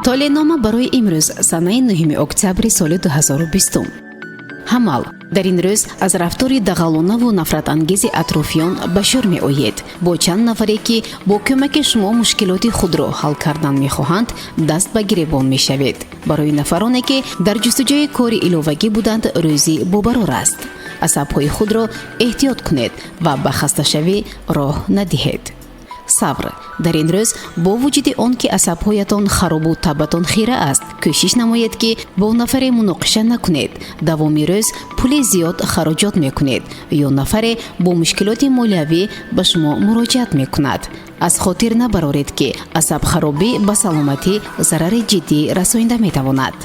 Толеънома барои имрӯз, санаи 9 октябри соли 2020. Ҳамал. Дар ин рӯз аз рафтори дағалонаву нафратангези атрофиён ба шӯр меоед. Бо чанд нафаре, ки бо кӯмаки шумо мушкилоти худро ҳал кардан мехоҳанд, даст ба гиребон мешавед. Барои нафароне, ки дар ҷустуҷӯи кори иловагӣ буданд, рӯзи бобарор аст. Асабҳои худро эҳтиёт кунед ва ба хасташавӣ роҳ надиҳед. Савр. Дар ин рӯз, бо вуҷуди он ки асабҳоятон харобу табатон хира аст, кӯшиш намоед, ки бо нафаре муноқиша накунед. Давоми рӯз пули зиёд хароҷот мекунед ё нафаре бо мушкилоти молиявӣ ба шумо муроҷиат мекунад. Аз хотир набароред, ки асабхаробӣ ба саломатӣ зарари ҷиддӣ расонида метавонад.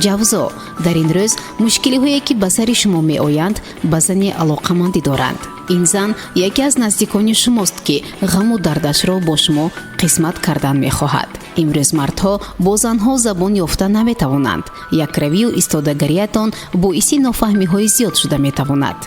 Ҷавзо. Дар ин рӯз мушкилиҳое, ки ба сари шумо меоянд, ба зани алоқамандӣ доранд. Ин зан яке аз наздикони шумост, ки ғаму дардашро бо шумо қисмат кардан мехоҳад. Имрӯз мардҳо бо занҳо забон ёфта наметавонанд. Якравию истодагариятон боиси нофаҳмиҳои зиёд шуда метавонад.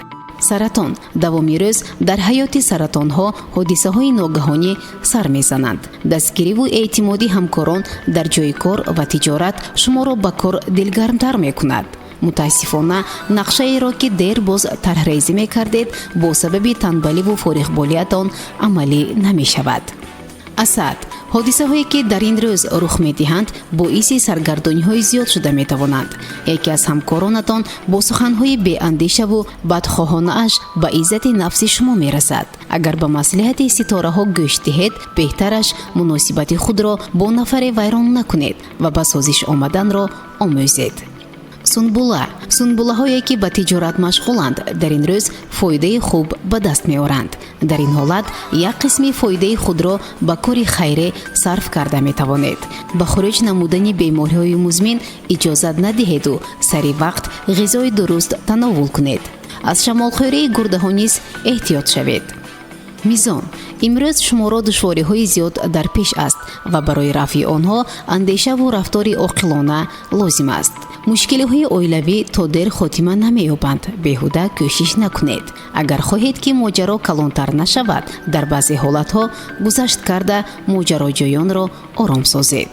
Саратон. Давоми рӯз дар ҳаёти саратонҳо ҳодисаҳои ногаҳонӣ сар мезананд. Дастгириву эътимоди ҳамкорон дар ҷои кор ва тиҷорат шуморо ба кор дилгармтар мекунад. Мутаассифона, нақшаеро, ки дер боз тарҳрезӣ мекардед, бо сабаби танбаливу фориғболиятон амалӣ намешавад. Асад. Ҳодисаҳое, ки дар ин рӯз рух медиҳанд, боиси саргардониҳои зиёд шуда метавонанд. Яке аз ҳамкоронатон бо суханҳои беандешаву бадхоҳонааш ба иззати нафси шумо мерасад. Агар ба маслиҳати ситораҳо гӯш диҳед, беҳтараш муносибати худро бо нафаре вайрон накунед ва ба созиш омаданро омӯзед. Сунбула. Сунбулаҳое, ки ба тиҷорат машғуланд, дар ин рӯз фоидаи хуб ба даст меоранд. Дар ин ҳолат як қисми фоидаи худро ба кори хайре сарф карда метавонед. Ба хуруҷ намудани бемориҳои музмин иҷозат надиҳеду сари вақт ғизои дуруст тановул кунед. Аз шамолхӯрии гурдаҳо низ эҳтиёт шавед. Мизон. Имрӯз шуморо душвориҳои зиёд дар пеш аст ва барои рафъи онҳо андешаву рафтори оқилона лозим аст. Мушкилиҳои оилавӣ то дер хотима намеёбанд, беҳуда кӯшиш накунед. Агар хоҳед, ки моҷаро калонтар нашавад, дар баъзе ҳолатҳо гузашт карда, моҷароҷӯёнро ором созед.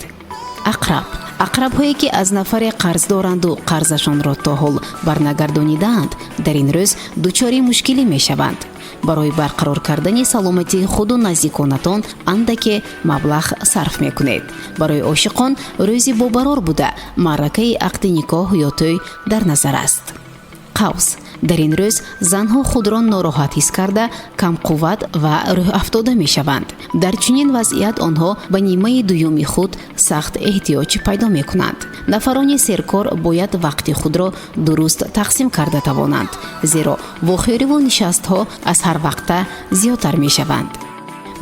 Ақраб. Ақрабҳое, ки аз нафаре қарз доранду қарзашонро то ҳол барнагардонидаанд, дар ин рӯз дучори мушкилӣ мешаванд. Барои барқарор кардани саломатии худу наздиконатон андаке маблағ сарф мекунед. Барои ошиқон рӯзи бобарор буда, маъракаи ақди никоҳ ё тӯй дар назар аст. Қавс. Дар ин рӯз занҳо худро нороҳат ҳис карда, камқувват ва рӯҳафтода мешаванд. Дар чунин вазъият онҳо ба нимаи дуюми худ сахт эҳтиёҷ пайдо мекунанд. Нафарони серкор бояд вақти худро дуруст тақсим карда тавонанд, зеро вохӯриву нишастҳо аз ҳар вақта зиёдтар мешаванд.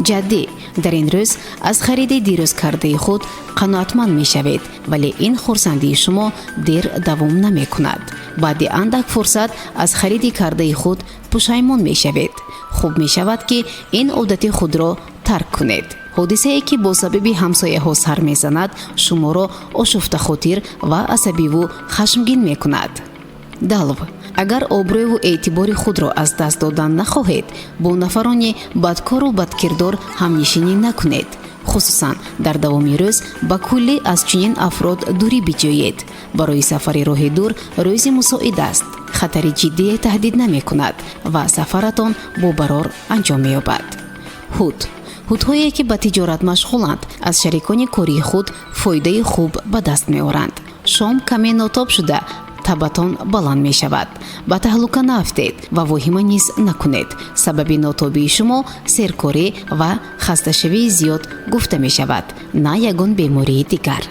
Ҷаддӣ. Дар ин рӯз аз хариди дирӯз кардаи худ қаноатманд мешавед, вале ин хурсандии шумо дер давом намекунад. Баъди андак фурсат аз хариди кардаи худ пушаймон мешавед. Хуб мешавад, ки ин одати худро тарк кунед. Ҳодисае, ки бо сабаби ҳамсояҳо сар мезанад, шуморо ошуфтахотир ва асабиву хашмгин мекунад. Далв. Агар обрӯву эътибори худро аз даст додан нахоҳед, бо нафарони бадкору бадкирдор ҳамнишинӣ накунед. Хусусан дар давоми рӯз ба куллӣ аз чунин афрод дурӣ биҷӯед. Барои сафари роҳи дур рӯзи мусоид аст. Хатари ҷиддие таҳдид намекунад ва сафаратон бобарор анҷом меёбад. Ҳут. Ҳутҳое, ки ба тиҷорат машғуланд, аз шарикони кории худ фоидаи хуб ба даст меоранд. Шом каме нотоб шуда, табатон баланд мешавад. Ба таҳлука наафтед ва воҳима низ накунед. Сабаби нотобии шумо серкорӣ ва хасташавии зиёд гуфта мешавад, на ягон бемории дигар.